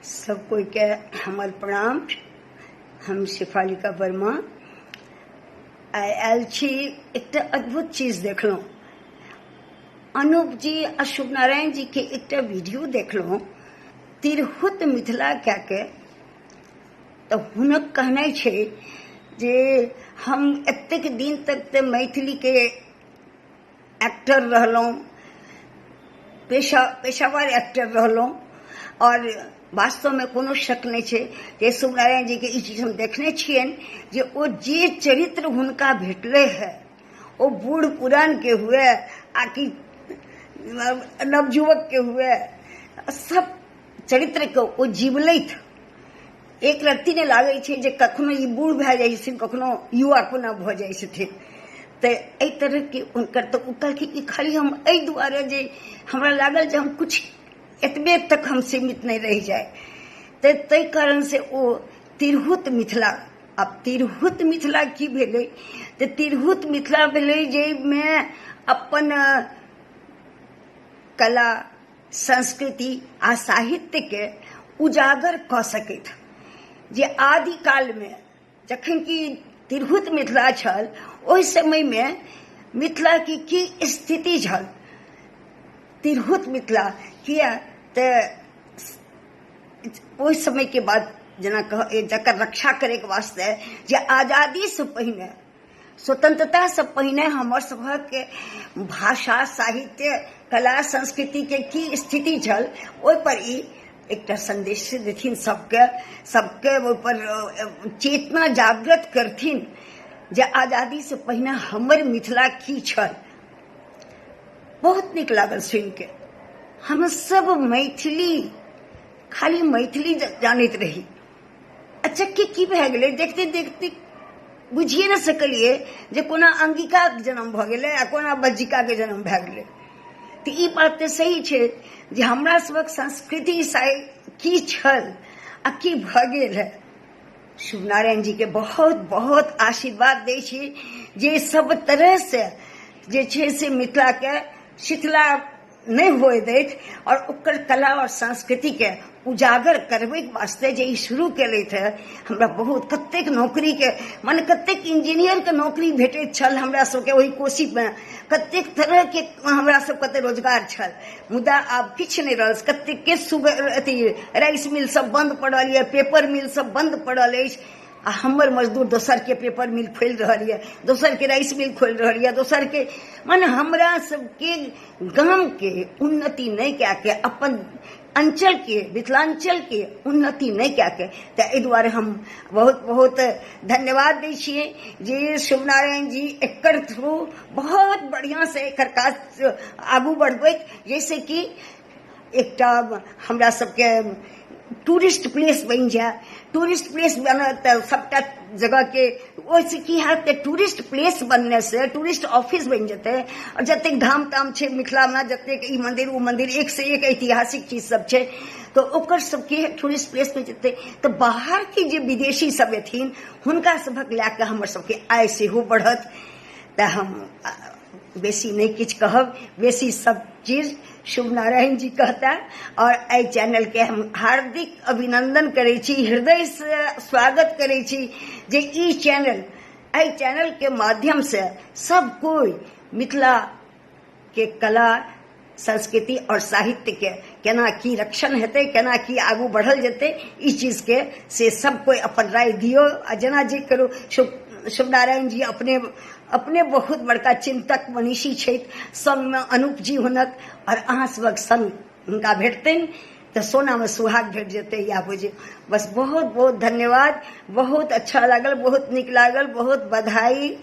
सब कोई के हमर प्रणाम। हम शेफालिका वर्मा आइ आयल छी। एकटा अद्भुत चीज देखलहुँ, अनूप जी आ शुभनारायण जी के एकटा वीडियो देखलहुँ तिरहुत मिथिला कए के। तऽ हुनक कहनाइ छै जे हम एतेक दिन तक तऽ मैथिलीके एक्टर रहलहुँ, पेशावर एक्टर रहलहुँ और वास्तवमे कोनो शक नहि छै जे शिवनारायण जीके ई चीज हम देखने छियनि जे ओ जे चरित्र हुनका भेटलै है, ओ बूढ़ पुरानके हुए आ कि नवयुवकके हुए, सब चरित्रके ओ जीवलथि। एक रत्ती नहि लागै छै जे कखनो ई बूढ़ भए जाइ छथिन, कखनो युवा कोना भऽ जाइ छथिन। तऽ एहि तरहके हुनकर तऽ ओ कहलखिन ई खाली हम एहि दुआरे जे हमरा लागल जे हम किछु एतबे तक हम सीमित नहि रहि जाय, तऽ ताहि कारणसँ ओ तिरहुत मिथिला। आब तिरहुत मिथिला की भेलै? तऽ तिरहुत मिथिला भेलै जाहिमे अपन कला, संस्कृति आ साहित्यके उजागर कऽ सकैत। जे आदिकालमे जखन कि तिरहुत मिथिला छल, ओहि समयमे मिथिलाके की स्थिति छल। तिरहुत मिथिला किया तऽ ओहि समयके बाद जेना कह जकर रक्षा करैके वास्ते जे आजादीसँ पहिने, स्वतंत्रतासँ पहिने हमर सभक भाषा, साहित्य, कला, संस्कृतिके की स्थिति छल, ओहिपर ई एकटा सन्देश देथिन सबके, सबके ओहिपर चेतना जागृत करथिन जे आजादीसँ पहिने हमर मिथिला की छल। बहुत नीक लागल सुनिके। हम सब मैथिली, खाली मैथिली जानैत रही। अचक्के की भए गेलै, देखते देखते बुझिए नहि सकलियै जे कोना अंगिकाके जन्म भऽ गेलै आ कोना बज्जिकाके जन्म भए गेलै। तऽ ई बात तऽ सही छै जे हमरा सभक संस्कृति की छल आ की भऽ गेल है। शिवनारायण जी के बहुत बहुत आशीर्वाद दै छी जे सब तरह से जे छै से मिथिलाके शिथिला नहि होए दैत और ओकर कला और संस्कृतिके उजागर करबैके वास्ते जे ई शुरू केलथि है। हमरा बहुत कतेक नौकरीके, माने कतेक इंजीनियरके नौकरी भेटैत छल हमरा सबके ओहि कोसीमे, कतेक तरहके हमरा सबके तऽ रोजगार छल, मुदा आब किछु नहि रहल। कतेकके सुगर अथी राइस मिल सब बन्द पड़ल यऽ, पेपर मिल सब बन्द पड़ल अछि आ हमर मजदूर दोसरके पेपर मिल खोलि रहल यऽ, दोसरके राइस मिल खोलि रहल यऽ, दोसरके। माने हमरा सबके गामके उन्नति नहि कए के, अपन अञ्चलके, मिथिलाञ्चलके उन्नति नहि कए के, तऽ एहि दुआरे हम बहुत बहुत धन्यवाद दै छियै जे शिवनारायण जी एकर थ्रू बहुत बढ़िआँसँ एकर काज आगू बढ़बैत, जाहिसँ कि एकटा हमरा सबके टूरिस्ट प्लेस बनि जाय। टूरिस्ट प्लेस बनत तऽ सबटा जगहके ओहिसँ की हैत? तऽ टूरिस्ट प्लेस बननेसँ टूरिस्ट ऑफिस बनि जेतै आओर जतेक धाम ताम छै मिथिलामे, जतेक ई मन्दिर ओ मन्दिर, एकसँ एक ऐतिहासिक चीज सब छै, तऽ ओकर सबके टूरिस्ट प्लेसमे जेतै तऽ बाहरके जे विदेशी सब एथिन, हुनका सभक लए कऽ हमर सबके आय सेहो बढ़त। तऽ हम बेसी नहि किछु कहब, बेसी सब चीज शिवनारायण जी कहता। और एहि चैनलके हम हार्दिक अभिनंदन करै छी, हृदयसँ स्वागत करै छी जे ई चैनल, एहि चैनलके माध्यमसँ सब कोइ मिथिला के कला, संस्कृति और साहित्य के केना की रक्षण हेतै, केना की आगू बढ़ल जेतै, ई चीजके से सब कोइ अपन राय दियौ आ जेना जे करू। शिवनारायण जी अपने अपने बहुत बड़का चिंतक मनीषी छथि, संगमे अनूप जी हुनक और अहाँ सबक संग हुनका भेटतनि तऽ सोनामे सुहाग भेट जेतै, इएह बुझियौ। बस, बहुत बहुत धन्यवाद। बहुत अच्छा लागल, बहुत नीक लागल, बहुत बधाई।